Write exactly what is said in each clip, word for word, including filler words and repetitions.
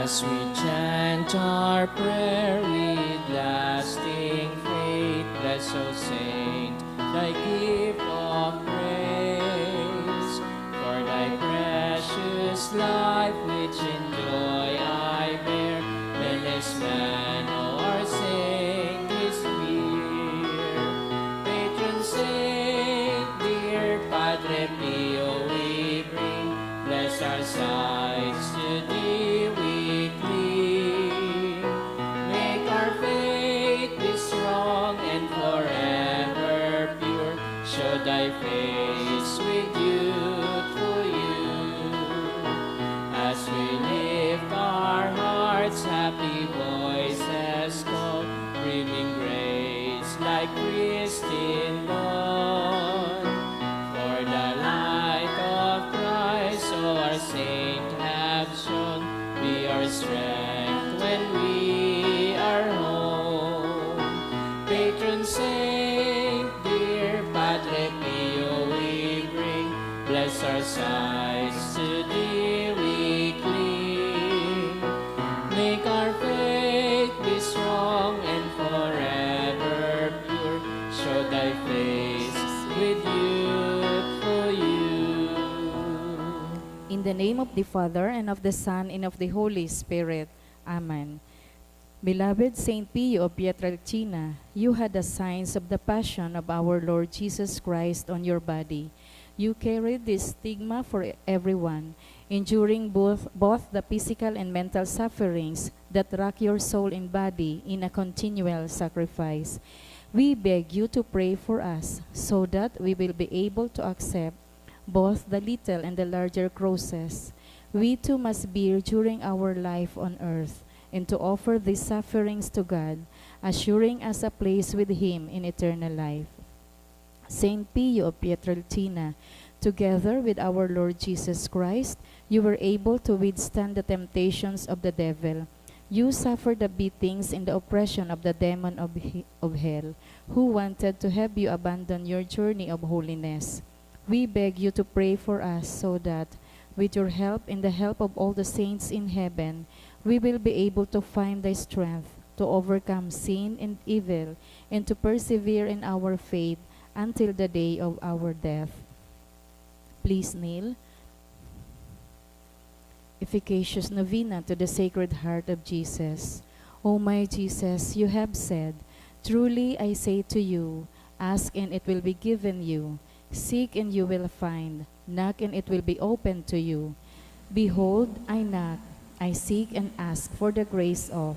As we chant our prayer with lasting faith, bless, O Saint, thy gift of grace. For thy precious life, which in joy I bear, bless man, O our Saint, is here. Patron Saint, dear Padre Pio, we bring, bless our sighs, to thee we cling. Make our faith be strong and forever pure. Show thy face with youthful hue. As we lift our hearts, happy voices call, bringing grace like pristine dawn. For the light of Christ, O our Saint, have shown, be our strength when we are home. Patron Saint, dear Padre Pio, we bring, bless our sighs, to thee we cling. Make our faith be strong and forever pure. Show thy face with youthful hue. In the name of the Father, and of the Son, and of the Holy Spirit. Amen. Beloved Saint Pio of Pietrelcina, you had the signs of the passion of our Lord Jesus Christ on your body. You carried this stigma for everyone, enduring both, both the physical and mental sufferings that rack your soul and body in a continual sacrifice. We beg you to pray for us so that we will be able to accept both the little and the larger crosses we too must bear during our life on earth, and to offer these sufferings to God, assuring us a place with Him in eternal life. Saint Pio of Pietrelcina, together with our Lord Jesus Christ, you were able to withstand the temptations of the devil. You suffered the beatings and the oppression of the demon of, he- of hell, who wanted to have you abandon your journey of holiness. We beg you to pray for us so that, with your help and the help of all the saints in heaven, we will be able to find the strength to overcome sin and evil and to persevere in our faith until the day of our death. Please kneel. Efficacious Novena to the Sacred Heart of Jesus. O my Jesus, you have said, "Truly I say to you, ask and it will be given you, seek and you will find, knock and it will be opened to you." Behold, I knock, I seek and ask for the grace of.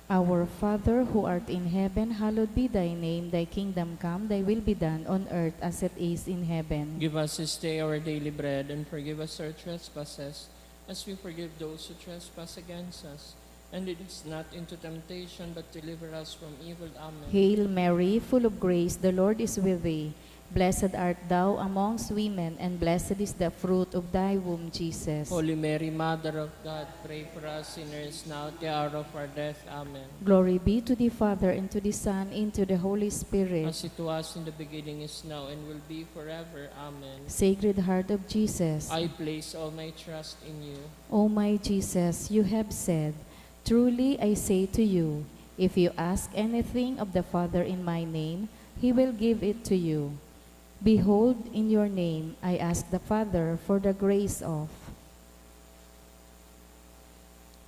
Our Father who art in heaven, hallowed be thy name. Thy kingdom come, thy will be done on earth as it is in heaven. Give us this day our daily bread, and forgive us our trespasses, as we forgive those who trespass against us. And lead us not into temptation, but deliver us from evil. Amen. Hail Mary, full of grace, the Lord is with thee. Blessed art thou amongst women, and blessed is the fruit of thy womb, Jesus. Holy Mary, Mother of God, pray for us sinners, now at the hour of our death. Amen. Glory be to the Father, and to the Son, and to the Holy Spirit. As it was in the beginning, is now, and will be forever. Amen. Sacred Heart of Jesus. I place all my trust in you. O my Jesus, you have said, "Truly I say to you, if you ask anything of the Father in my name, he will give it to you." Behold, in your name I ask the Father for the grace of.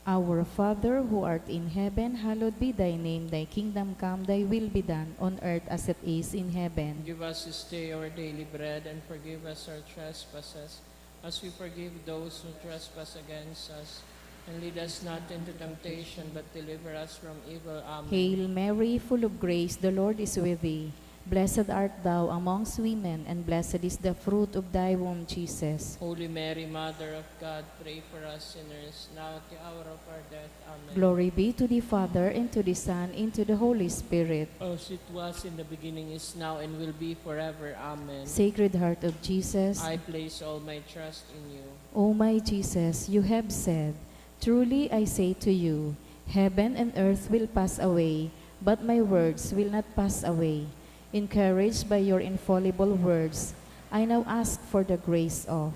Our Father who art in heaven, hallowed be thy name. Thy kingdom come, thy will be done on earth as it is in heaven. Give us this day our daily bread, and forgive us our trespasses, as we forgive those who trespass against us. And lead us not into temptation, but deliver us from evil. Amen. Hail Mary, full of grace, the Lord is with thee. Blessed art thou amongst women, and blessed is the fruit of thy womb, Jesus. Holy Mary, Mother of God, pray for us sinners, now at the hour of our death. Amen. Glory be to the Father, and to the Son, and to the Holy Spirit. As it was in the beginning, is now, and will be forever. Amen. Sacred Heart of Jesus. I place all my trust in you. O my Jesus, you have said, "Truly I say to you, heaven and earth will pass away, but my words will not pass away." Encouraged by your infallible words, I now ask for the grace of.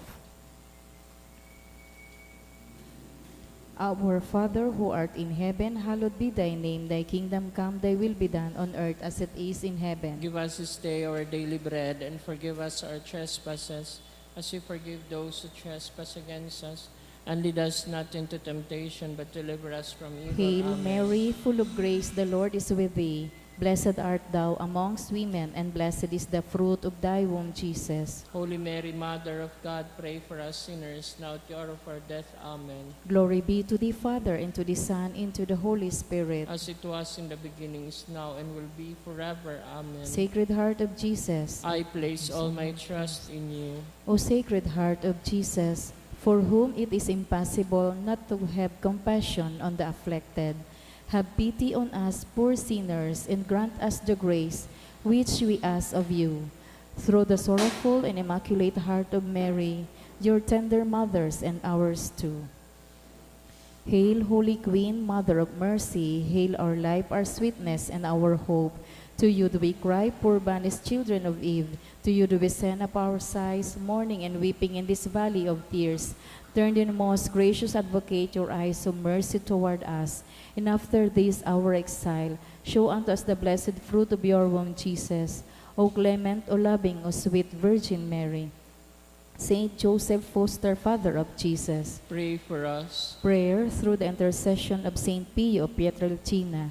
Our Father who art in heaven, hallowed be thy name. Thy kingdom come, thy will be done on earth as it is in heaven. Give us this day our daily bread, and forgive us our trespasses, as we forgive those who trespass against us. And lead us not into temptation, but deliver us from evil. Hail Amen. Mary, full of grace, the Lord is with thee. Blessed art thou amongst women, and blessed is the fruit of thy womb, Jesus. Holy Mary, Mother of God, pray for us sinners, now at the hour of our death. Amen. Glory be to the Father, and to the Son, and to the Holy Spirit. As it was in the beginning, is now, and will be forever. Amen. Sacred Heart of Jesus. I place all my trust in you. O Sacred Heart of Jesus, for whom it is impossible not to have compassion on the afflicted, have pity on us poor sinners and grant us the grace which we ask of you. Through the sorrowful and immaculate heart of Mary, your tender mothers and ours too. Hail, Holy Queen, Mother of Mercy, hail our life, our sweetness, and our hope. To you do we cry, poor banished children of Eve. To you do we send up our sighs, mourning and weeping in this valley of tears. Turn then, most gracious Advocate, your eyes of mercy toward us, and after this our exile, show unto us the blessed fruit of your womb, Jesus. O clement, O loving, O sweet Virgin Mary, Saint Joseph, foster father of Jesus. Pray for us. Prayer through the intercession of Saint Pio Pietrelcina.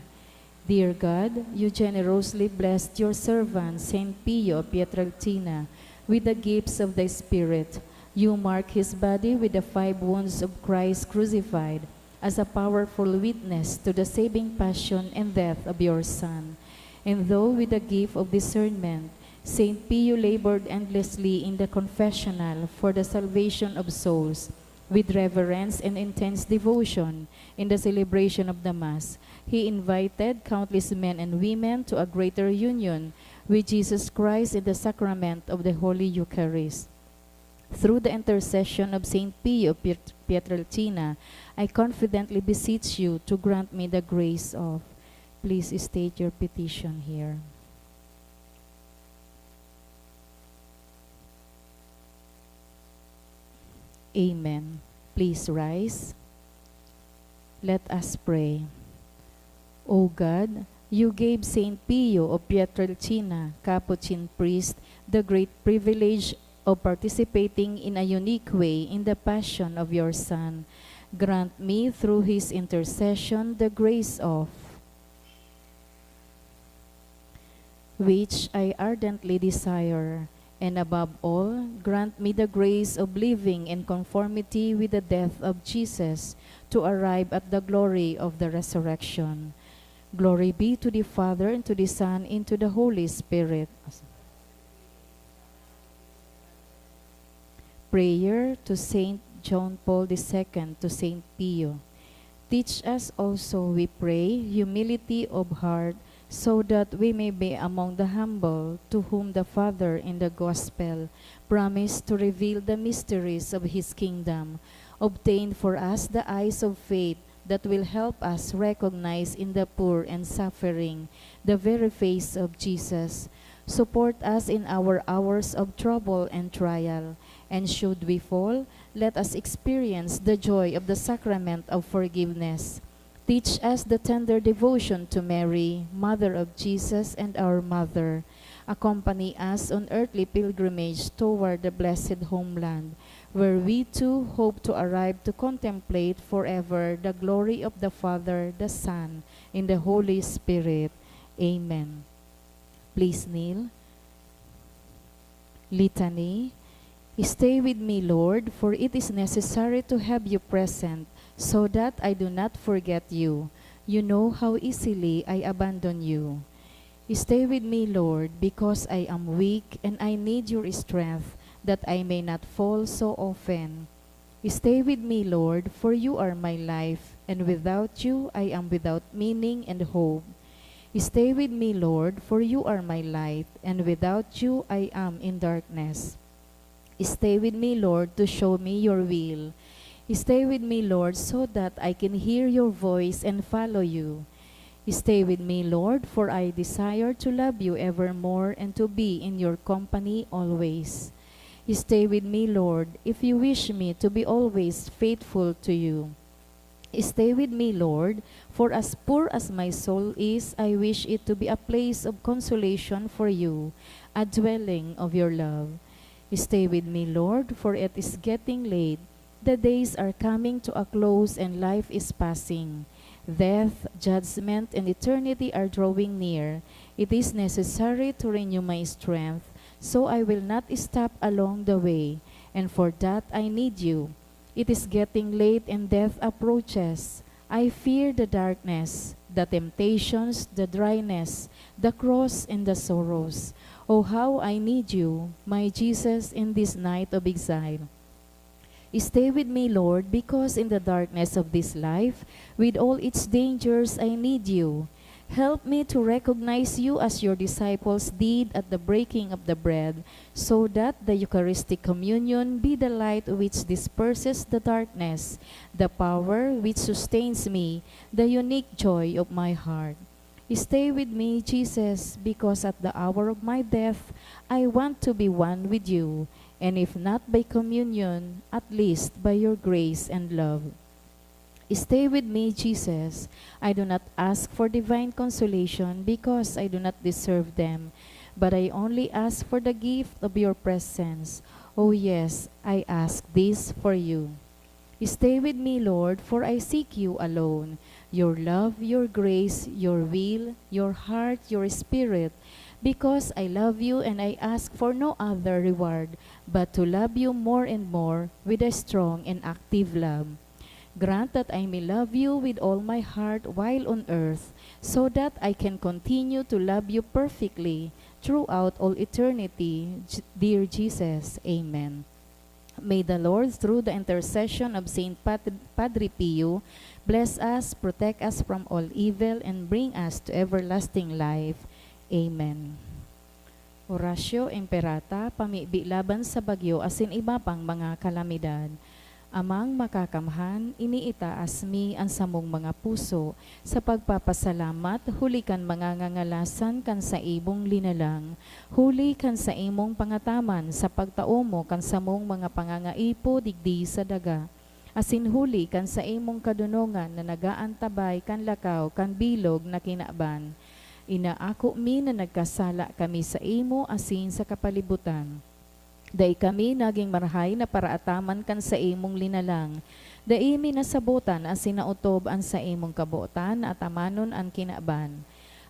Dear God, you generously blessed your servant, Saint Pio Pietrelcina, with the gifts of the Spirit. You mark his body with the five wounds of Christ crucified as a powerful witness to the saving passion and death of your Son. And though with the gift of discernment, Saint Pio labored endlessly in the confessional for the salvation of souls, with reverence and intense devotion in the celebration of the Mass, he invited countless men and women to a greater union with Jesus Christ in the sacrament of the Holy Eucharist. Through the intercession of Saint Pio Piet- Pietrelcina, I confidently beseech you to grant me the grace of. Please state your petition here. Amen. Please rise. Let us pray. O God, you gave Saint Pio of Pietrelcina, Capuchin priest, the great privilege of participating in a unique way in the passion of your Son. Grant me, through his intercession, the grace of which I ardently desire, and above all, grant me the grace of living in conformity with the death of Jesus to arrive at the glory of the resurrection. Glory be to the Father, and to the Son, and to the Holy Spirit. Prayer to Saint John Paul the Second, to Saint Pio. Teach us also, we pray, humility of heart, so that we may be among the humble, to whom the Father in the Gospel promised to reveal the mysteries of his kingdom. Obtain for us the eyes of faith that will help us recognize in the poor and suffering the very face of Jesus. Support us in our hours of trouble and trial, and should we fall, let us experience the joy of the sacrament of forgiveness. Teach us the tender devotion to Mary, Mother of Jesus and our Mother. Accompany us on earthly pilgrimage toward the blessed homeland, where we too hope to arrive to contemplate forever the glory of the Father, the Son, and the Holy Spirit. Amen. Please kneel. Litany. Stay with me, Lord, for it is necessary to have you present, so that I do not forget you. You know how easily I abandon you. Stay with me, Lord, because I am weak and I need your strength, that I may not fall so often. Stay with me, Lord, for you are my life, and without you I am without meaning and hope. Stay with me, Lord, for you are my light, and without you I am in darkness. Stay with me, Lord, to show me your will. Stay with me, Lord, so that I can hear your voice and follow you. Stay with me, Lord, for I desire to love you evermore and to be in your company always. Stay with me, Lord, if you wish me to be always faithful to you. Stay with me, Lord, for as poor as my soul is, I wish it to be a place of consolation for you, a dwelling of your love. Stay with me, Lord, for it is getting late. The days are coming to a close and life is passing. Death, judgment, and eternity are drawing near. It is necessary to renew my strength, so I will not stop along the way. And for that, I need you. It is getting late and death approaches. I fear the darkness, the temptations, the dryness, the cross, and the sorrows. Oh, how I need you, my Jesus, in this night of exile. Stay with me, Lord, because in the darkness of this life, with all its dangers, I need you. Help me to recognize you as your disciples did at the breaking of the bread, so that the Eucharistic communion be the light which disperses the darkness, the power which sustains me, the unique joy of my heart. Stay with me, Jesus, because at the hour of my death, I want to be one with you, and if not by communion, at least by your grace and love. Stay with me, Jesus. I do not ask for divine consolation because I do not deserve them, but I only ask for the gift of your presence. Oh yes, I ask this for you. Stay with me, Lord, for I seek you alone. Your love, your grace, your will, your heart, your spirit. Because I love you and I ask for no other reward, but to love you more and more with a strong and active love. Grant that I may love you with all my heart while on earth, so that I can continue to love you perfectly throughout all eternity. J-, dear Jesus, amen. May the Lord, through the intercession of Saint Pat-, Padre Pio, bless us, protect us from all evil, and bring us to everlasting life. Amen. Oratio Imperata, pamibi laban sa bagyo asin iba pang mga kalamidad. Amang Makakamhan, iniitaas mi an samong mga puso sa pagpapasalamat huli kan mga ngangalasan kan saimong linalang, huli kan saimong pangataman sa pagtao mo kan samong mga pangangaipo digdi sa daga, asin huli kan saimong kadonongan na nag-aantabay kan lakaw kan bilog na kinaban. Inaako mi na nagkasala kami saimo asin sa kapalibutan. Dai kami nagin marahay na paraataman kan saimong linalang. Dai mi nasabotan asin naotob an saimong kabotan na atamanon an kinaban.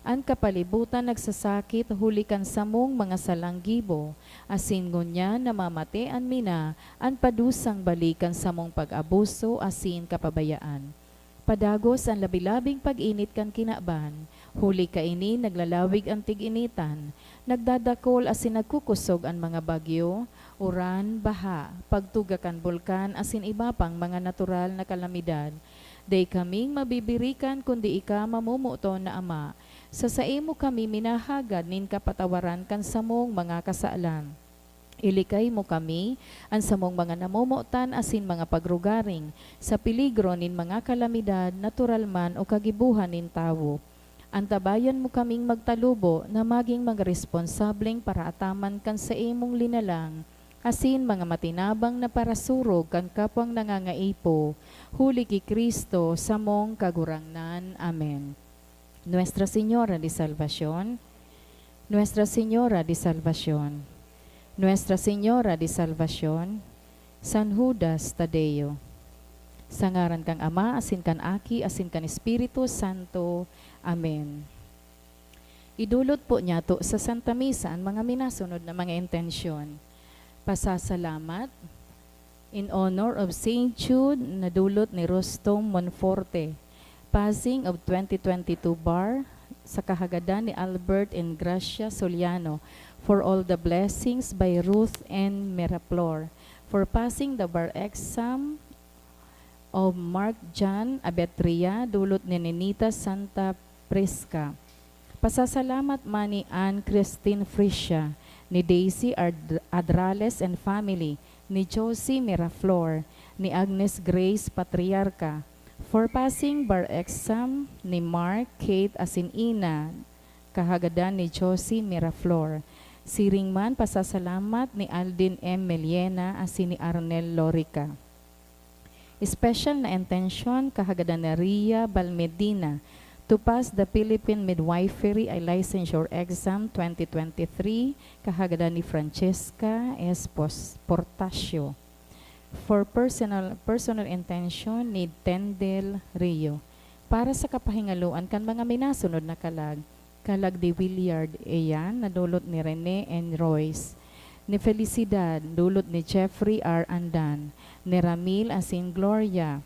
An kapalibutan nagsasakit huli kan samong mga salang gibo, asin ngunyan namamatean mi na an padusang balik kan samong pag-abuso asin kapabayaan. Padagos an labi-labing pag-init kan kinaban, huli kaini naglalawig an tig-initan, nagdadakol asin nagkukosog an mga bagyo, uran, baha, pagtuga kan bulkan asin iba pang mga natural na kalamidad. Dai kaming mabibirikan kundi ika, mamomoton na Ama. Sa saimo kami minahagad nin kapatawaran kan samong mga kasalan. Ilikay mo kami, an samong mga namomotan asin mga pagrugaring, sa peligro nin mga kalamidad, natural man o kagibohan nin tawo. Antabayan mo kaming magtalubo na magin mga responsableng paraataman kan saimong linalang, asin mga matinabang na parasurog kan kapwang nangangaipo, huli ki Cristo, samong Kagurangnan. Amen. Nuestra Señora de Salvacion, Nuestra Señora de Salvacion, Nuestra Señora de Salvacion, San Judas Tadeo. Sa ngaran kan Ama, asin kan Aki, asin kan Espiritu Santo. Amen. Idulot po niyato sa Santa Misa an mga minasunod na mga intensyon. Pasasalamat, in honor of Saint Jude, nadulot ni Rustom Monforte. Passing of twenty twenty-two bar, sa kahagadan ni Albert and Gracia Soliano, for all the blessings by Ruth and Miraflor. For passing the bar exam of Mark John Abetria, dulot ni Ninita Santa Prisca. Pasasalamat man ni Ann Christine Frisha, ni Daisy Ard-, Adrales and family, ni Josie Miraflor, ni Agnes Grace Patriarca, for passing bar exam ni Mark, Kate, asin Ina, kahagadan ni Josie Miraflor. Siring man pasasalamat ni Alden M. Meliena asin ni Arnel Lorica. Special na intensyon, kahagadan ni Ria Balmedina, to pass the Philippine Midwifery Licensure Exam twenty twenty-three, kahagadan ni Francesca S. Pos-, Portacio. For personal, personal intention ni Tendel Rio. Para sa kapahingaloan kan mga minasunod na kalag, kalag ni Willard Eyan, na dulot ni Rene N. Royce, ni Felicidad, dulot ni Jeffrey R. Andan, ni Ramil asin Gloria,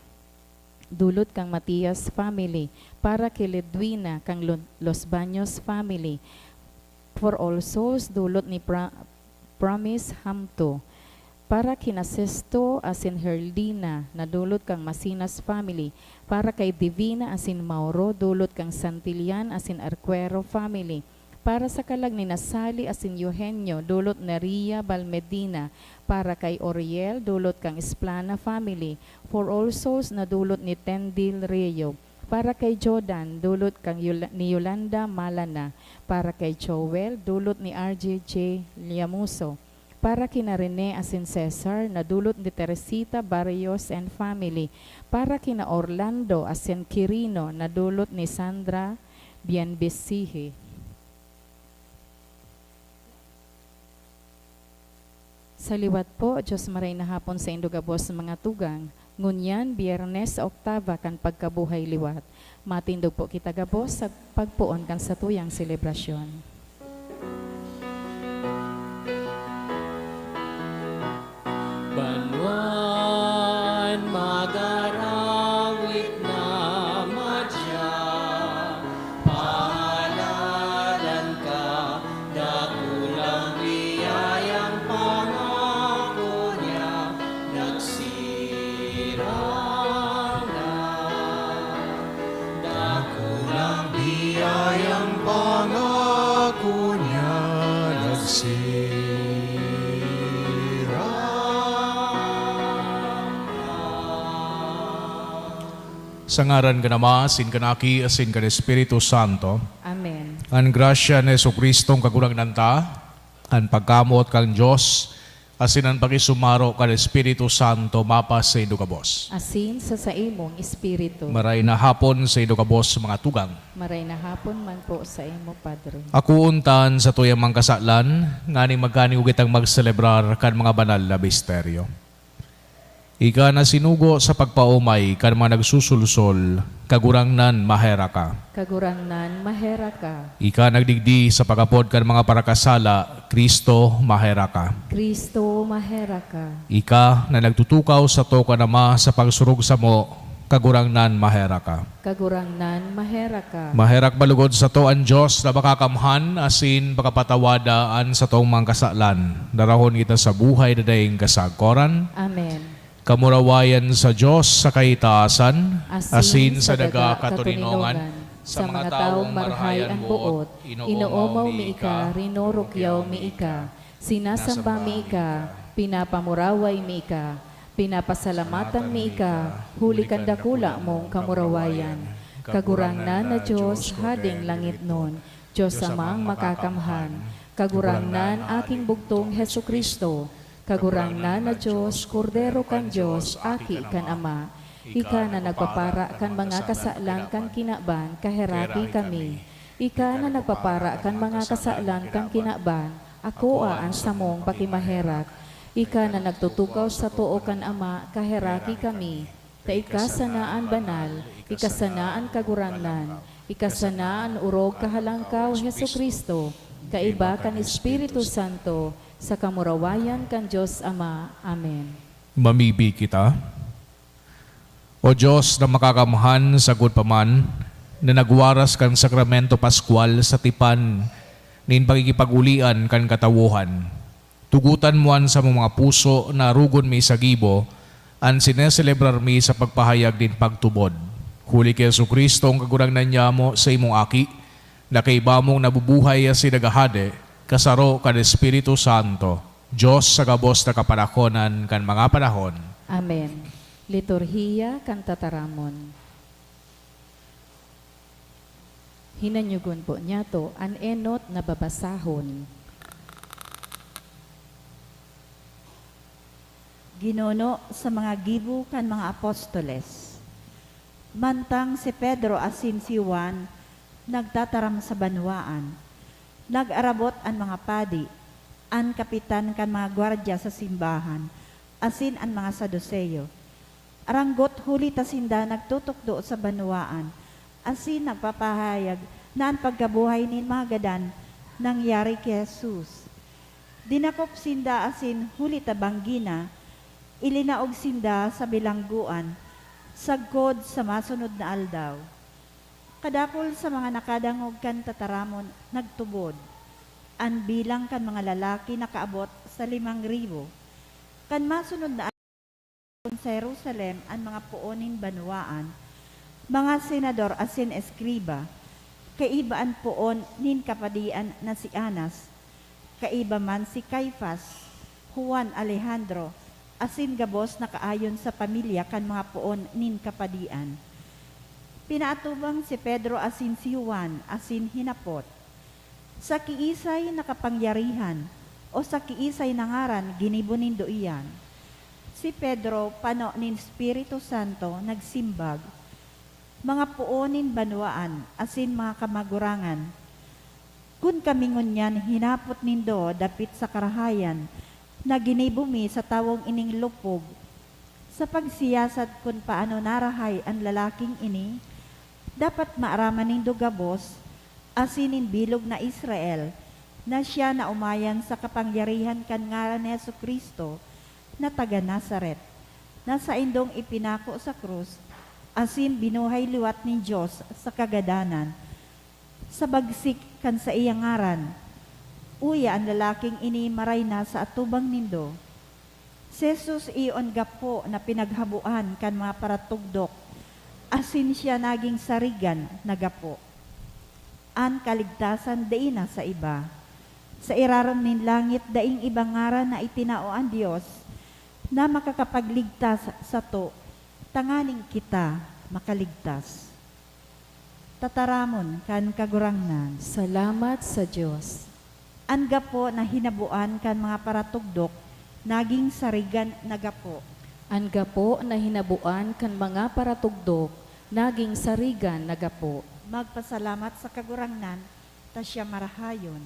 dulot kan Matias family, para ki Ledwina kan Lo-, Los Baños family, for all souls, dulot ni Pra-, Promise Hamto, para kina Sesto asin Herlina, na dulot kan Masinas family, para kay Divina asin Mauro, dulot kan Santillan asin Arcuero family, para sa kalag ni Nasali asin Eugenio, dulot ni Ria Balmedina, para kay Oriel, dulot kan Esplana family, for all souls, na dulot ni Tendil Rio, para kay Jodan, dulot kan Yola-, ni Yolanda Malana, para kay Joel, dulot ni R J J Llamuso, para kina Rene asin Cesar, na dulot ni Teresita Barrios and family, para kina Orlando asin Quirino, na dulot ni Sandra Bienvisihi. Sa liwat po, Diyos maray na hapon saindo gabos, mga tugang. Ngunyan, Biyernes sa oktaba kan pagkabuhay liwat. Matindog po kita gabos sa pagpoon kan satuyang selebrasyon. Banwan mag-arawit na madya, pahaladan ka, dakulang biyayang pangako niya, nagsirang na. Dakulang biyayang pangako niya, nagsirang na. Sa ngaran kan Ama, asin kan Aki, asin kan Espiritu Santo. Amen. An grasya ni Jesu-Cristong Kagurangnan ta, an pagkamoot kan Dios, asin an pakisumaro kan Espiritu Santo mapasaindo gabos. Asin sa saimong espiritu. Maray na hapon saindo gabos, mga tugang. Maray na hapon man po saimo, Padre. Akoon ta an satuyang mga kasalan, nganing magkanuya kitang magselebrar kan mga banal na misteryo. Ika na sinugo sa pagpaomay kan mga nagsusulsol, Kagurangnan, maherak ka. Kagurangnan, maherak ka. Ika nagdigdi sa pag-apod kan mga parakasala, Cristo, maherak ka. Cristo, maherak ka. Ika na nagtutukaw sato kan Ama sa pagsurog samo, Kagurangnan, maherak ka. Kagurangnan, maherak ka. Maherak ba logod sato an Dios na makakamhan asin pakapatawada an satong mga kasalan? Darahon kita sa buhay na daing kasagkoran. Amen. Kamurawayan sa Dios sa kaitaasan, asin sa daga katoninongan, sa mga tawong marahay an boot, inoomaw mi ika, rinurukyaw mi ika, sinasamba mi ika, pinapamuraway mi ika, pinapasalamatan mi ika, huli kan dakula mong kamurawayan. Kagurangnan na Dios, Hading langitnon, Dios Amang makakamhan, Kagurangnan, Aking bugtong Jesu-Cristo, Kagurangnan na Dios, Kordero kan Dios, Aki kan Ama, ika na nagpapara kan mga kasalan kan kinaban, kaheraki kami. Ika na nagpapara kan mga kasalan kan kinaban, akoa an samong pakimaherak. Ika na nagtutukaw sa too kan Ama, kaheraki kami. Ta ika sana an banal, ika sana an kagurangnan, ika sana an orog kahalangkaw, Jesu-Cristo, kaiba kan Espiritu Santo, sa kamurawayan kan Dios Ama. Amen. Mamibi kita. O Dios na makakamhan, sagkod pa man na nagwaras kan Sakramento Pascual sa tipan nin pakikipag-olian kan katawohan, tugotan mo an samong mga puso na arogon mi sa gibo an sineselebrar mi sa pagpahayag nin pagtubod. Huli ki Jesu-Cristo, an Kagurangnan nyamo, sa imong Aki, na kaiba mong nabubuhay asin naghahade, kasaro kan Espiritu Santo, Dios sa gabos na kapanahonan kan mga panahon. Amen. Liturhiya kan Tataramon. Hinanyugon po niyato an enot na babasahon. Ginuno sa mga gibo kan mga apostoles. Mantang si Pedro asin si Juan nagtataram sa banwaan, nag-arabot an mga padi, an kapitan kan mga gwardya sa simbahan, asin an mga Saduceo. Aranggot huli ta sinda nagtutukdo sa banwaan, asin nagpapahayag na an pagkabuhay nin mga gadan nangyari ki Jesus. Dinakop sinda asin huli ta banggi na, ilinaog sinda sa bilanggoan sagkod sa masunod na aldaw. Kadakul sa mga nakadangog kan tataramon nagtubod. An bilang kan mga lalaki nakaabot sa limang ribo. Kan masunod na sa Jerusalem an mga poon nin banwaan, mga senador asin eskriba, kaiba an poon nin kapadian na si Anas, kaiba man si Caifas, Juan, Alejandro, asin gabos na kaayon sa pamilya kan mga poon nin kapadian. Pinaatubang si Pedro asin si Juan asin hinapot, "Sa kiisay na kapangyarihan o sa kiisay na ngaran ginibo nindo iyan?" Si Pedro, pano nin Espiritu Santo, nagsimbag, "Mga poon nin banwaan asin mga kamagurangan, kun kami ngunyan hinapot nindo dapit sa karahayan na ginibo mi sa tawong ining lupog, sa pagsiyasat kun paano narahay an lalaking ini, dapat maaraman nindo gabos asin nin bilog na Israel na siya naomayan sa kapangyarihan kan ngaran ni Jesu-Cristo na taga Nazaret, na saindong ipinako sa krus asin binuhay liwat nin Dios sa kagadanan, sa bagsik kan saiyang ngaran. Uya, an lalaking ini maray na sa atubang nindo. Si Jesus iyo an gapo na pinaghaboan kan mga paratugdok, asin siya naging sarigan na gapo. An kaligtasan dai na sa iba. Sa irarom nin langit, daing ibang ngaran na itinao an Dios na makakapagligtas sato, tanganing kita makaligtas. Tataramon kan Kagurangnan. Salamat sa Dios. An gapo na hinaboan kan mga paratugdok naging sarigan na gapo. An gapo na hinaboan kan mga paratugdok naging sarigan na gapo. Magpasalamat sa Kagurangnan, ta siya marahayon.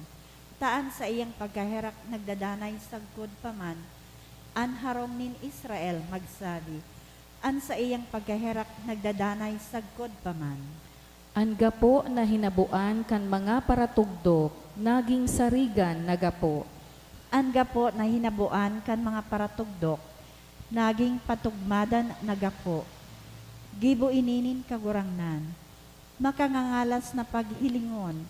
Ta an saiyang pagkaherak nagdadanay sagkod pa man. An harong nin Israel magsabi, "An saiyang pagkaherak nagdadanay sagkod pa man." An gapo na hinaboan kan mga paratugdok naging sarigan na gapo. An gapo na hinaboan kan mga paratugdok naging patugmadan na gapo. Gibo ini nin Kagurangnan. Makangangalas na paghilingon.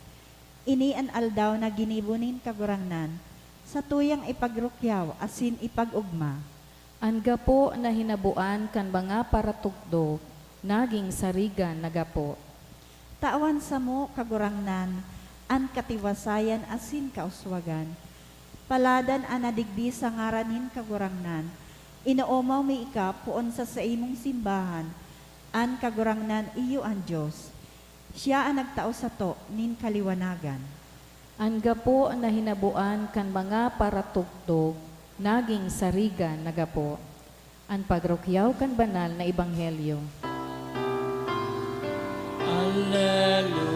Ini an aldaw na ginibo nin Kagurangnan, satuyang ipagrukyaw asin ipag-ogma. An gapo na hinaboan kan mga paratugdok naging sarigan na gapo. Tawan samo, Kagurangnan, an katiwasayan asin kauswagan. Paladan an nadigdi sa ngaran nin Kagurangnan. Inoomaw mi ika poon sa saimong simbahan. An Kagurangnan iyo an Dios. Siya an nagtao sato nin kaliwanagan. An gapo na hinaboan kan mga paratugdok naging sarigan na gapo. An pagrukyaw kan banal na ebanghelyo. Aleluya,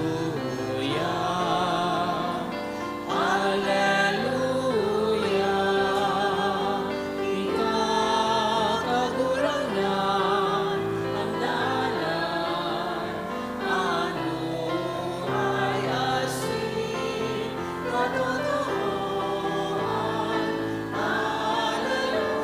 aleluya, ika, Kagurangnan, ang dalan, an buhay asin katotoohan. Aleluya.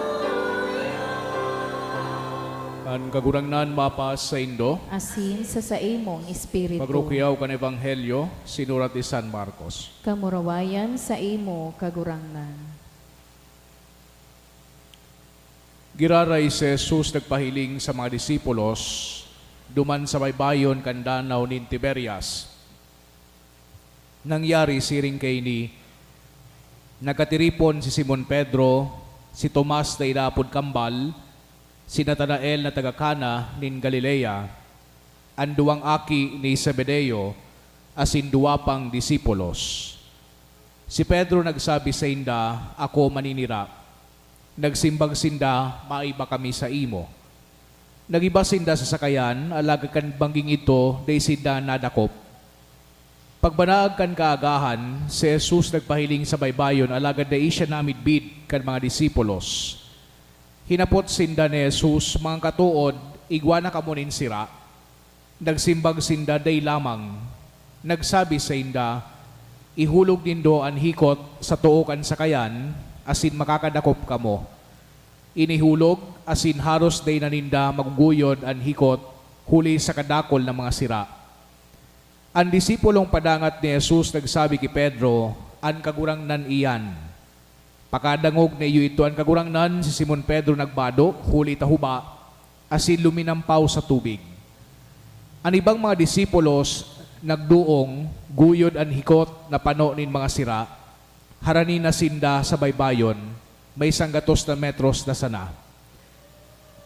An Kagurangnan mapasaindo. Asin sa saimong espiritu. Pagrukyaw kan Ebanghelyo sinurat ni San Marcos. Kamurawayan saimo, Kagurangnan. Giraray si Jesus nagpahiling sa mga disipulos duman sa baybayon kan Danaw nin Tiberias. Nangyari siring kaini, nagkatiripon si Simon Pedro, si Tomas na inaapod Kambal, si Natanael na taga Cana nin Galilea, an duwang aki ni Zebedeo, asin duwa pang disipulos. Si Pedro nagsabi sainda, "Ako maninira." Nagsimbag sinda, "Maiba kami saimo." Nagiba sinda sa sakayan, alagad kan bangging idto, dai sinda nadakop. Pagbanaag kan kaagahan, si Jesus nagpahiling sa baybayon, alagad dai siya namidbid kan mga disipulos. Hinapot sinda ni Jesus, "Mga katood, igwa na kamo nin sira?" Nagsimbag sinda, "Dai lamang." Nagsabi sainda, "Ihulog nindo an hikot sa too kan sakayan, asin makakadakop kamo." Inihulog, asin haros dai na ninda maguguyod an hikot huli sa kadakul na mga sira. An disipulong padangat ni Jesus nagsabi ki Pedro, "An Kagurangnan iyan." Pakadangog na iyo idto an Kagurangnan, si Simon Pedro nagbado huli ta huba, asin luminampaw sa tubig. An ibang mga disipulos nagdoong guyod an hikot na pano nin mga sira, harani na sinda sa baybayon, may sanggatos na metros na sana.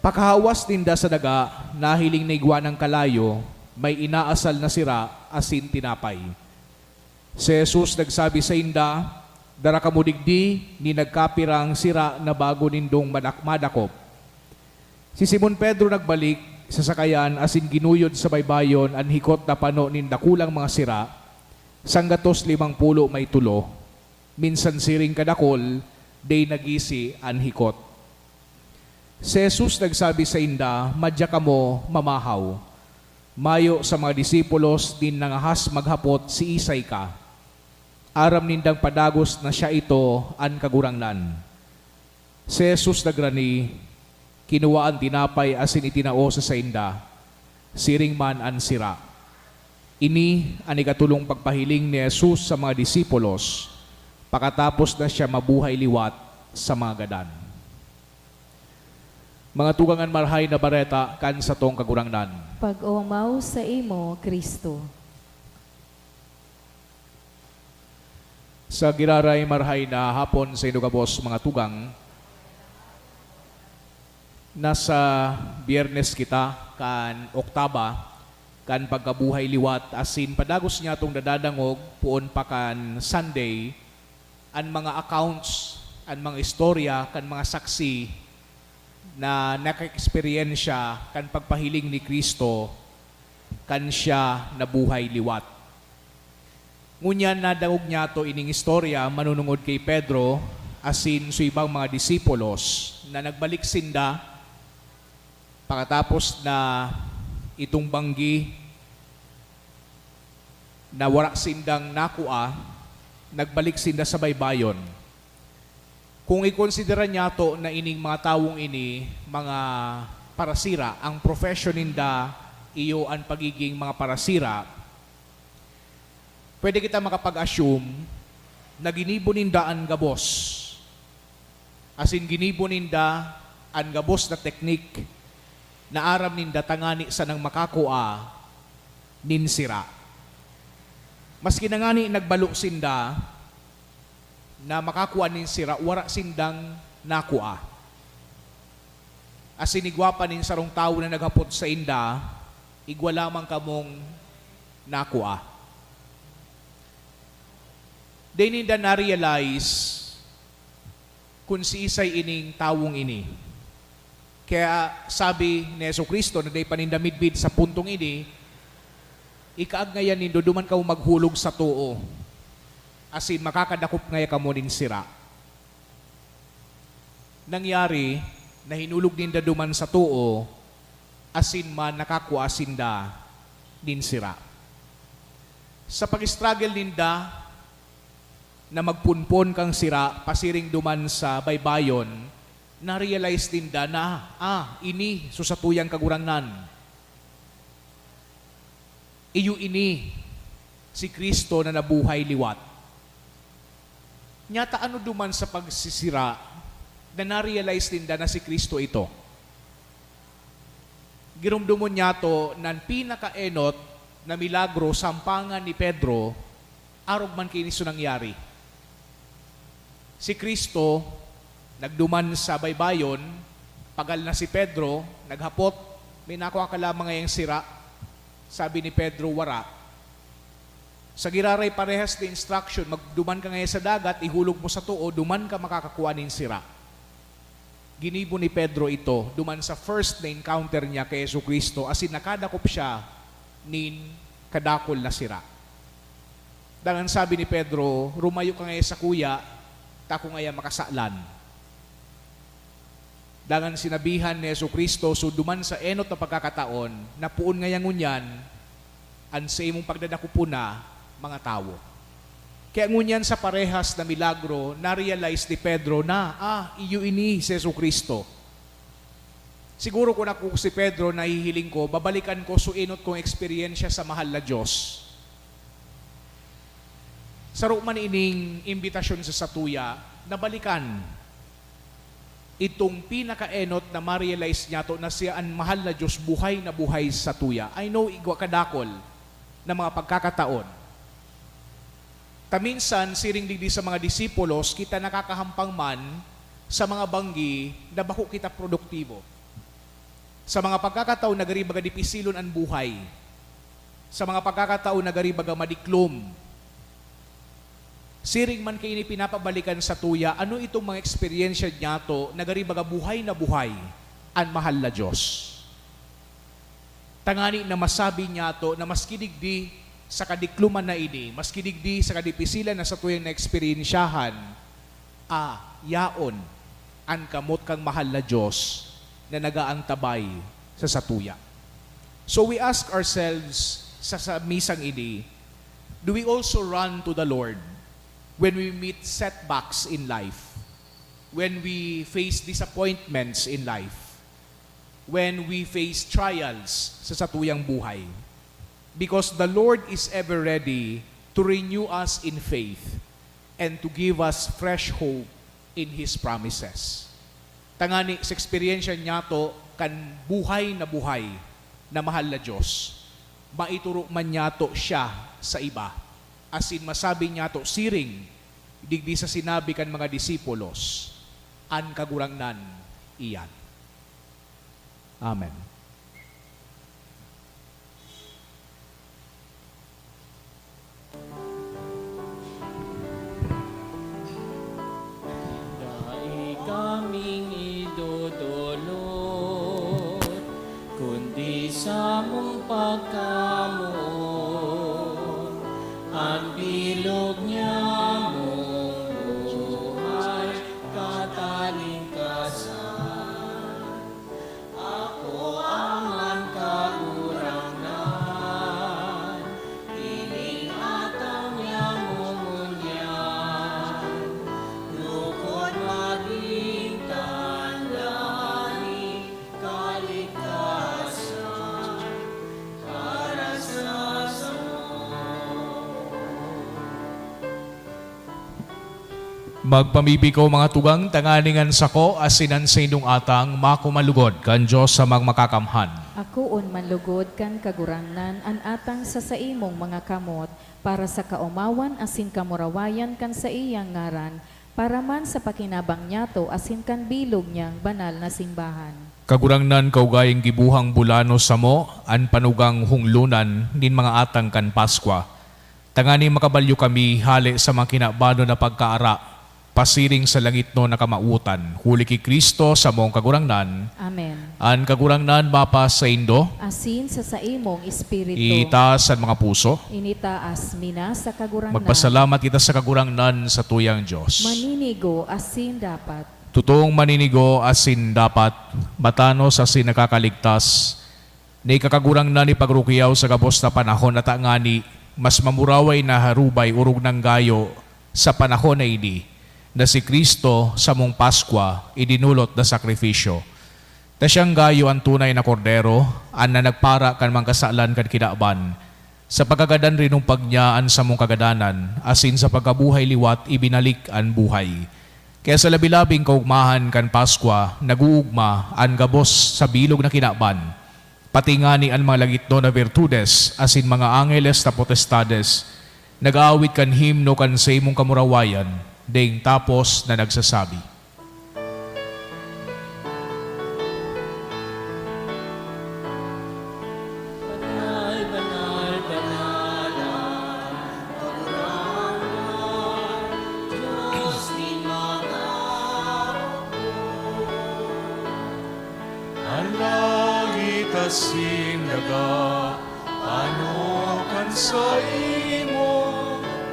Pakahawas ninda sa daga, nahiling na igwa nang kalayo, may inaasal na sira asin tinapay. Si Jesus nagsabi sainda, "Dara kamo digdi nin nagkapirang sira na bago nindong madak-, madakop." Si Simon Pedro nagbalik sa sakayan asin ginuyod sa baybayon an hikot na pano nin dakulang mga sira, sanggatos limang pulo may tulo. Minsan siring kadakul, dai nagisi an hikot. Si Jesus nagsabi sainda, "Madya kamo mamahaw." Mayo sa mga disipulos nin nangahas maghapot siisay ka. Aram nindang padagos na siya ito an Kagurangnan. Si Jesus nagrani, kinua an tinapay asin itinao sa sainda, siring man an sira. Ini an ikatolong pagpahiling ni Jesus sa mga disipulos, pakatapos na siya mabuhay liwat sa mga gadan. Mga tugang, an Marahay na Bareta kan satong Kagurangnan. Pag-omaw saimo, Cristo. Sa giraray, marahay na hapon saindo gabos, mga tugang. Nasa Biyernes kita kan oktaba kan pagkabuhay liwat, asin padagos niyatong nadadangog poon pa kan Sunday an mga accounts, an mga istorya kan mga saksi na nakaeksperyensya kan pagpahiling ni Cristo kan siya nabuhay liwat. Ngunyan nadangog niyato ining istorya manunungod ki Pedro asin sa ibang mga disipulos na nagbalik sinda pakatapos na itong banggi na wara sindang nakua, nagbalik sinda sa baybayon. Kung ikonsidera niyato na ining mga tawong ini mga parasira, ang profesyon ninda iyo an pagiging mga parasira, pwede kita makapag-assume na ginibo ninda an gabos, asin ginibo ninda an gabos na teknik na aram ninda tangani sanang makakua nin sira. Maski na ngani nagbalo sinda na makakua nin sira, wara sindang nakua. Asin igwa pa nin sarong tawo na naghapot sainda, "Igwa lamang kamong nakua." Dai ninda na-realize kun siisay ining tawong ini. Kaya sabi ni Jesu-Cristo na dai pa ninda midbid sa puntong ini, "Ikaag ngayan nindo, duman kamo maghulog sa too, asin makakadakop ngaya kamo nin sira." Nangyari na hinulog ninda duman sa too, asin man nakakua sinda nin sira. Sa pag-struggle ninda na magpunpon kan sira pasiring duman sa baybayon, na-realize ninda na, "Ah, ini so satuyang Kagurangnan. Iyo ini, si Cristo na nabuhay liwat." Nyata ano duman sa pagsisira na na-realize ninda na si Cristo ito? Giromdomon niyato na an pinakaenot na milagro sampangan ni Pedro, arog man ki ini so nangyari. Si Cristo nagduman sa baybayon, pagal na si Pedro, naghapot, "May nakua ka lamang ngayang sira?" Sabi ni Pedro, "Wara." Sa giraray parehas na instruction, "Magduman ka ngayon sa dagat, ihulog mo sa too, duman ka makakakua nin sira." Ginibo ni Pedro ito duman sa first na encounter niya ki Jesu-Cristo, asin nakadakop siya nin kadakul na sira. Dangan sabi ni Pedro, "Rumayo ka ngaya sakuya, ta ako ngaya makasalan." Dangan sinabihan ni Jesu-Cristo, "So, duman sa enot na pagkakataon, na poon ngaya ngunyan an saimong pagdadakopon na mga tawo." Kaya ngunyan sa parehas na milagro, na-realize ni Pedro na, "Ah, iyo ini si Jesu-Cristo." Siguro kun ako si Pedro, nahihiling ko, babalikan ko so enot kong eksperyensya sa mahal na Diyos. Saro man ining imbitasyon sa satuya na balikan itong pinakaenot na ma-realize niyato na siya an mahal na Diyos, buhay na buhay sa satuya. I know igwa kadakol na mga pagkakataon. Ta minsan, siring digdi sa mga disipulos, kita nakakahampang man sa mga banggi na bako kita produktibo. Sa mga pagkakataon na gari baga dipisilon an buhay. Sa mga pagkakataon na gari baga madiklom. Siring man kaini pinapabalikan satuya, ano itong mga eksperyensya niyato na gari baga buhay na buhay an mahal na Diyos. Tangani na masabi niyato na maski digdi sa kadikloman na ini, maski digdi sa kadipisilan na satuyang naeksperyensyahan, ah, yaon an kamot kan mahal na Diyos na nagaantabay sa satuya. So we ask ourselves sa, sa misang ini, do we also run to the Lord when we meet setbacks in life, when we face disappointments in life, when we face trials sa satuyang buhay? Because the Lord is ever ready to renew us in faith and to give us fresh hope in His promises. Tangani sa eksperyensya niyato kan buhay na buhay na mahal na Diyos, maituro man niyato siya sa iba, asin masabi niyato siring digdi sa sinabi kan mga disipulos, "An Kagurangnan iyan." Amen. Dai kaming idodolot, kundi samong pagkamoot, an bilog niyamong buhay katalingkasan. Ako ang an Kagurangnan, ining atang niya ngunyan, lugod magin tanda nin kaligtasan para sa samo. Magpamibi ko, mga tugang, tanganing an sako asin an saindong atang makuman lugod kan Dios Amang Makakamhan. Akoon man lugod kan Kagurangnan an atang sa saimong mga kamot, para sa kaomawan asin kamurawayan kan saiyang ngaran, para man sa pakinabang niyato asin kan bilog niyang banal na simbahan. Kagurangnan, kaugaling gibohang bulano samo an panugang honglonan nin mga atang kan Paskwa, tanganing makabalyo kami hale sa mga kinabanon na pagkaara, pasiring sa langitnon na kamawotan, huli ki Cristo, samong Kagurangnan. Amen. An Kagurangnan mapasaindo. Asin sa saimong espiritu. Itaas an mga puso. Initaas mi na sa Kagurangnan. Magpasalamat kita sa Kagurangnan, satuyang Dios. Maninigo asin dapat. Totoong maninigo asin dapat, matanos asin nakakaligtas, na ika Kagurangnan ipagrukiyaw sa gabos na panahon, ata ngani mas mamuraway na harubay orog nanggayo sa panahon na ini, na si Cristo, samong Paskwa, idinolot na sakrifisyo. Ta siyang gayo an tunay na Kordero, an na nagpara kan mga kasalan kan kinaban. Sa pagkagadan rinumpag niya an samong kagadanan, asin sa pagkabuhay liwat ibinalik an buhay. Kaya sa labi-labing kaogmahan kan Paskwa, nag-oogma an gabos sa bilog na kinaban, pati ngani an mga lagitnon na birtudes asin mga angeles na potestades nag-aawit kan himno kan saimong kamurawayan, daing tapos na nagsasabi, Sindaga, ano kan saimo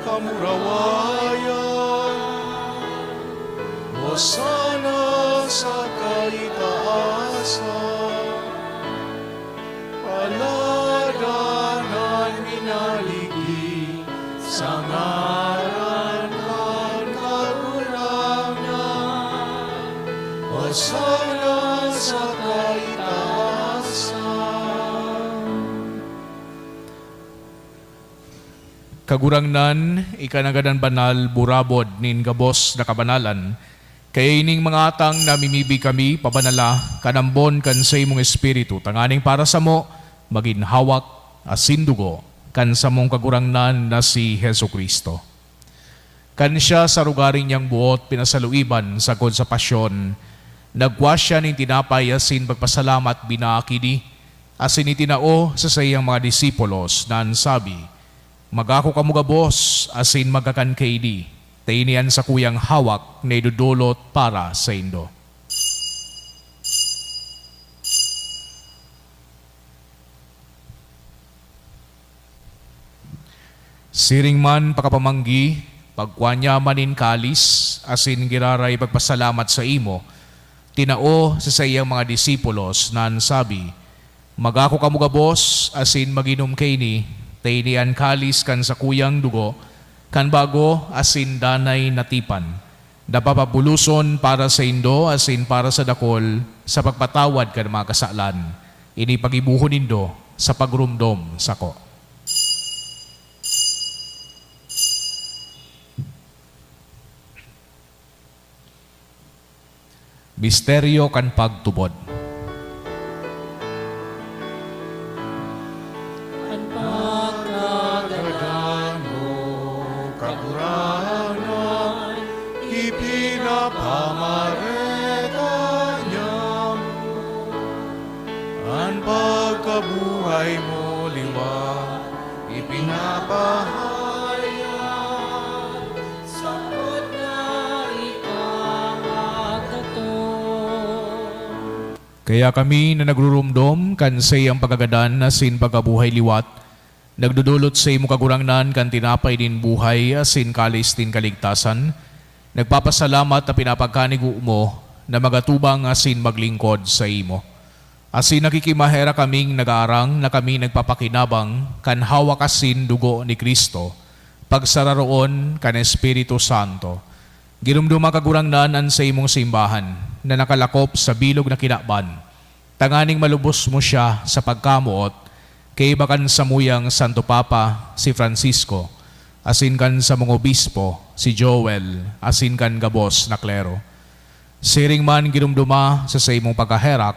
kamurawayan? Hosana sa kaitaasan. Paladan an minaligi sa ngaran kan Kagurangnan. Hosana sa kaitaasan. Kagurangnan, ika na gadan banal, burabod nin gabos na kabanalan. Kaya ining mga atang namimibi kami, pabanala kan ambon kan saimong Espiritu, tanganing para samo magin hawak asin dugo kan samong Kagurangnan na si Jesu-Cristo. Kan siya sa arogaring niyang buot pinasaluiban sagkod sa pasyon, nagkua siya nin tinapay asin pagpasalamat, binaak ini, asin itinao sa saiyang mga disipulos, na an sabi, "Magako kamo gabos asin magkakan kaini, ta ini an sakuyang hawak na idodolot para saindo." Siring man pakapamanggi, pagkua niya man nin kalis, asin giraray pagpasalamat saimo, tinao sa saiyang mga disipulos, na an sabi, "Magako kamo gabos asin mag-inom kaini, ta ini an kalis kan sakuyang dugo kan bago asin danay na tipan, na papabuloson para saindo asin para sa dakol sa pagpatawad kan mga kasalan. Ini paggibohon nindo sa pagromdom sako." Misteryo kan pagtubod. An pagkagadan mo, Kagurangnan, ipinapamareka niamo. An pagkabuhay mo liwat ipinapahayag, sakot na ika magdaton. Kaya kami na nagruromdom kan saiyang pagkagadan asin pagkabuhay liwat, nagdodolot saimo, Kagurangnan, kan tinapay nin buhay asin kalis nin kaligtasan, nagpapasalamat ta pinapagkanigo mo na magatubang asin maglingkod saimo. Asin nakikimaherak kaming nagaarang na kami nagpapakinabang kan hawak asin dugo ni Cristo, pagsararoon kan Espiritu Santo. Giromdoma, Kagurangnan, an saimong simbahan na nakalakop sa bilog na kinaban, tanganing malubos mo siya sa pagkamoot, kaiba kan samuyang Santo Papa, si Francisco, asin kan samong obispo, si Joel, asin kan gabos na klero. Siring man, giromdoma sa saimong pagkaherak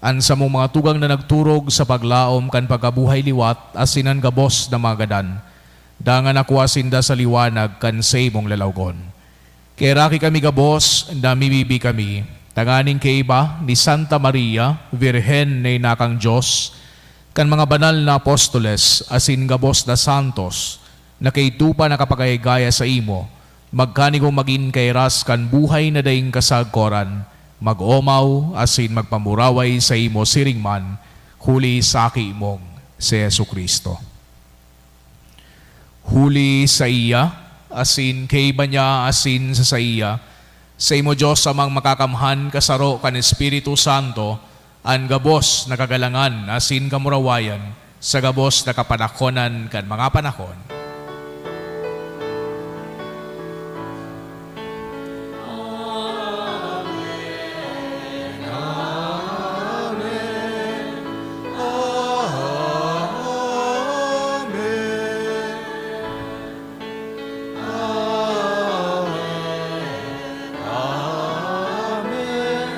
an samong mga tugang na nagturog sa paglaom kan pagkabuhay liwat asin an gabos na mga gadan, dangan nakua sinda sa liwanag kan saimong lalawgon. Kaheraki kami gabos, namimibi kami, tanganing kaiba ni Santa Maria, Birhen na ina kan Dios, kan mga banal na apostoles, asin gabos na santos, na kaidto pa nakapagayagaya saimo, magkanigong magin kairas kan buhay na daing kasagkoran, mag-omaw asin magpamuraway saimo siring man, huli sa Aki mong si Jesu-Cristo. Huli saiya, asin kaiba niya, asin sa saiya, saimo, Dios Amang Makakamhan, kasaro kan Espiritu Santo, an gabos na kagalangan asin kamurawayan sa gabos na kapanahonan kan mga panahon. Amen. Amen. Amen. Amen.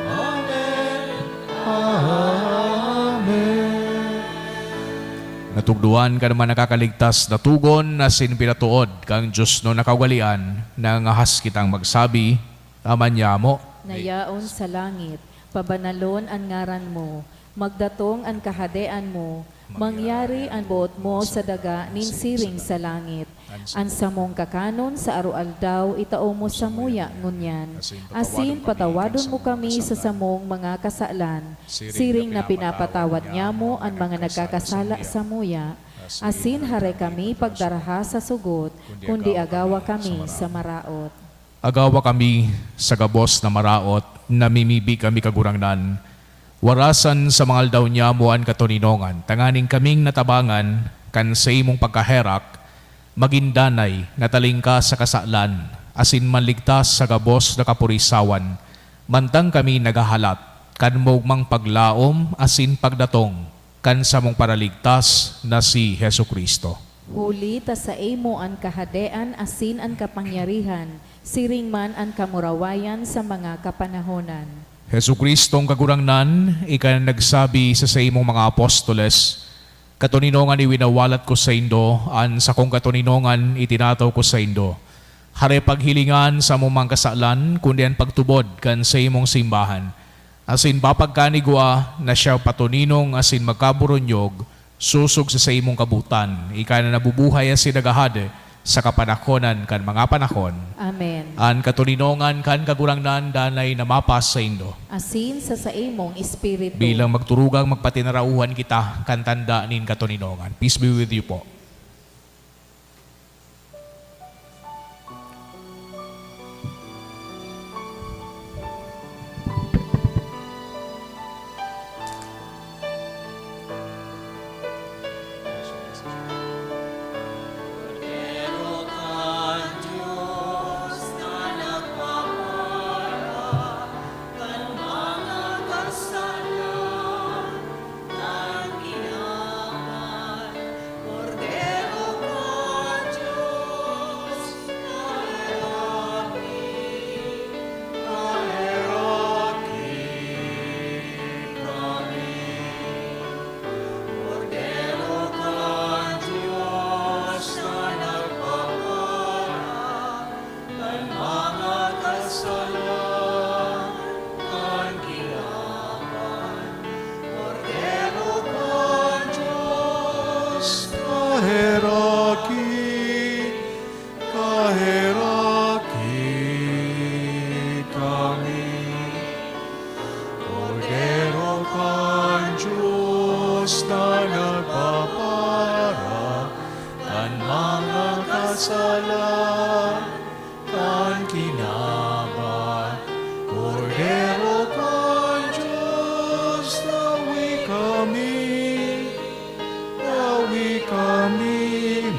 Amen. Amen. Natukdoan kan mga nakakaligtas na togon asin pinatood kan Dios na kaugalean, nangangahas kitang magsabi, Ama niamo, na yaon sa langit, pabanalon an ngaran mo, Magdatong an Kahadean mo, mangyari an boot mo sa daga nin siring sa langit. An samong kakanon sa aroaldaw itao mo samuya ngunyan, asin patawadon mo kami sa samong mga kasalan, siring na pinapatawad nyamo an mga nagkakasala samuya, asin hare kami pagdaraha sa sugot, kundi agawa kami sa maraot. Agawa kami sa gabos na maraot, namimibi kami, Kagurangnan, warasan sa mga aldaw nyamo an katoninongan, tanganing kaming natabangan kan saimong pagkaherak, magin danay na talingkas sa kasalan, asin manligtas sa gabos na kapurisawan, mantang kami naghahalat kan maogmang paglaom asin pagdatong kan samong Paraligtas na si Jesu-Cristo. Huli ta saimo an kahadean asin an kapangyarihan, siring man an kamurawayan sa mga kapanahonan. Jesu-Cristong Kagurangnan, ika na nagsabi sa saimong mga apostoles, "Katoninongan iwinawalat ko saindo, an sakong katoninongan itinataw ko saindo." Hare paghilingan sa among mga kasalan, kundi an pagtubod kan saimong simbahan. Asin papagkanigwa na siya patoninong asin magkaburunyog, sosog sa saimong kabotan, ika na nabubuhay asin naghahade sa kapanakonan kan mga panahon. Amen. An katoninongan kan Kagurangnan danay na mapas saindo. Asin sa saimong espiritu. Bilang magturugang magpatinarauhan kita kan tanda nin katoninongan. Peace be with you po. Kan mga kasalan, kan kinaban, Kordero kan Dios, kaheraki, kaheraki kami. Kordero kan Dios na nagpapara kan mga kasalan, kan kinaban, Kordero kan Dios, tawi kami, tawi kami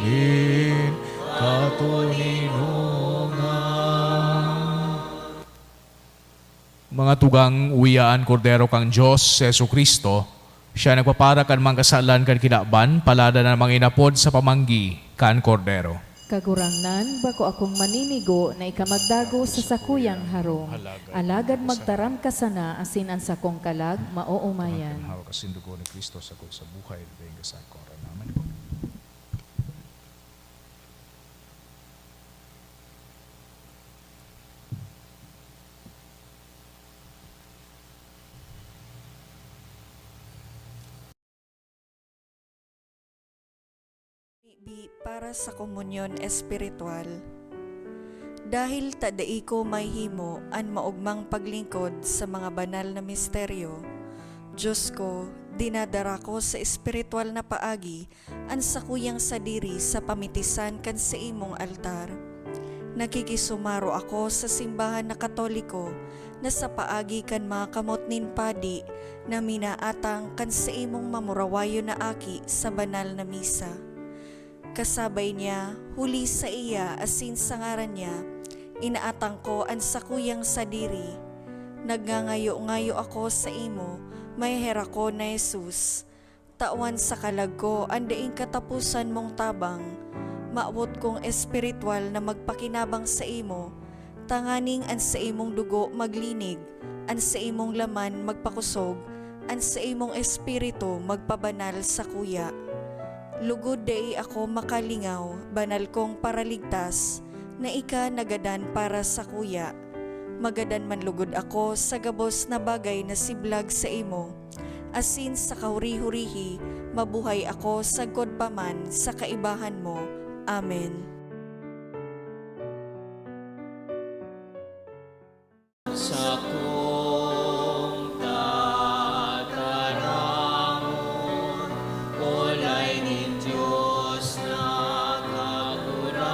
nin katoninongan. Mga tugang, uya an Kordero kan Dios, si Jesu-Cristo, siya nagpapara kan mga kasalan kan kinaban, paladan an mga inapod sa pamanggi kan Kordero. Kagurangnan, bako akong maninigo na ika magdago sa sakuyang harong, alagad magtaram ka sana asin an sakong kalag maoomay. Hawak asin dugo ni Cristo, sagkod sa buhay, daing kasakor. Amen. Bi para sa komunyon espiritual. Dahil ta dai ko mahihimo an maogmang paglingkod sa mga banal na misteryo, Dios ko, dinadara ko sa espiritual na paagi an sakuyang sadiri sa pamitisan kan saimong altar. Nakikisumaro ako sa simbahan na Katoliko na sa paagi kan mga kamot nin padi na minaatang kan saimong mamurawayon na aki sa banal na misa. Kasabay niya, huli saiya asin sa ngaran niya, inaatang ko an sakuyang sadiri. Nagngangayo-ngayo ako saimo, maheherakon na Jesus. Tawan sa kalag ko an daing kataposan mong tabang. Mawot kong espiritual na magpakinabang saimo, tanganing an saimong dugo maglinig, an saimong laman magpakosog, an saimong espiritu magpabanal sakuya. Lugod dai ako makalingaw, banal kong Paraligtas, na ika nagadan para sakuya. Magadan man lugod ako sa gabos na bagay na siblag saimo, asin sa kahuri-hurihi, mabuhay ako sagkod pa man sa kaibahan mo. Amen. Sakong tataramon, olay nin Dios na Kagurangnan,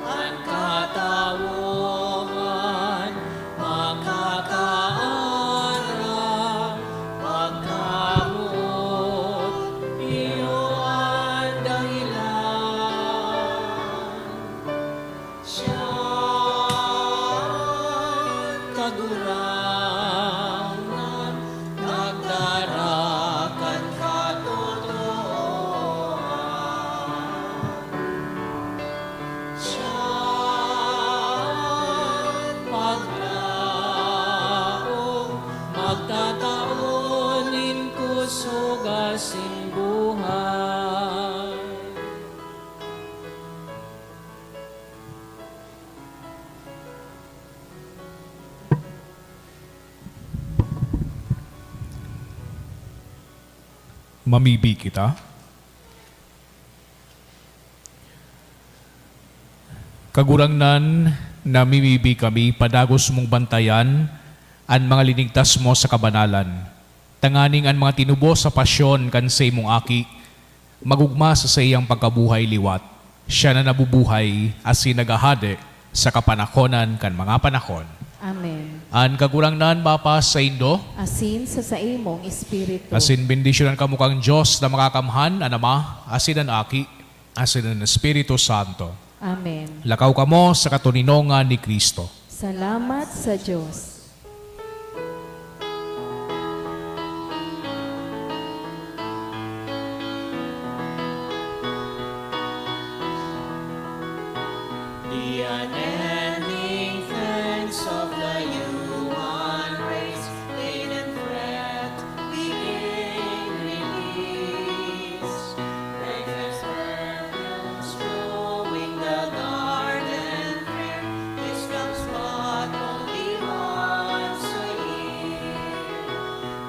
an katawohan makakaaram, pagkamoot iyo an dahilan. Siyang Kagurangnan, nagdara kan katotoohan. Siyang maglaom, magtatao nin kusog asin buhay. Mamibi kita. Kagurangnan, namimibi kami padagos mong bantayan an mga linigtas mo sa kabanalan, tanganing an mga tinubos sa pasyon kan saimong Aki magogma sa saiyang pagkabuhay liwat. Siya na nabubuhay asin naghahade sa kapanakonan kan mga panahon. Amen. An Kagurangnan mapasaindo. Asin sa saimong espiritu. Asin bendisyonan kamo kan Dios na Makakamhan, an Ama, asin an Aki, asin an Espiritu Santo. Amen. Lakaw kamo sa katoninongan ni Cristo. Salamat sa Dios. The unending thanks of the human race, pain and fret, we gain release. Fragrance perfumes growing the garden fair, this comes but only once a year.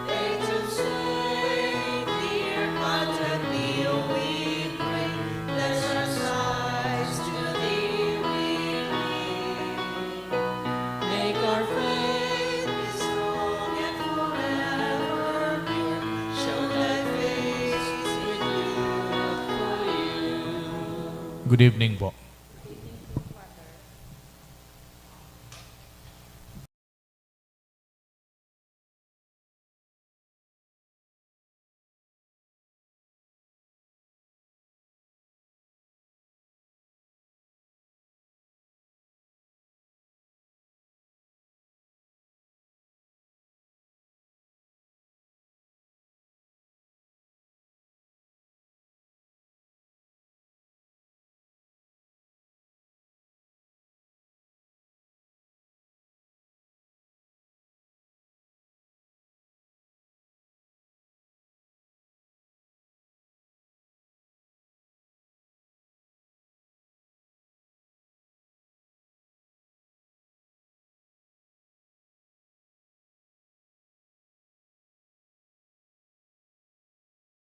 Patron saint, dear Padre Pio, we pray, bless our sighs to thee we lead. Make our faith be strong and forever pure. Show thy face, we do look for you. Good evening po.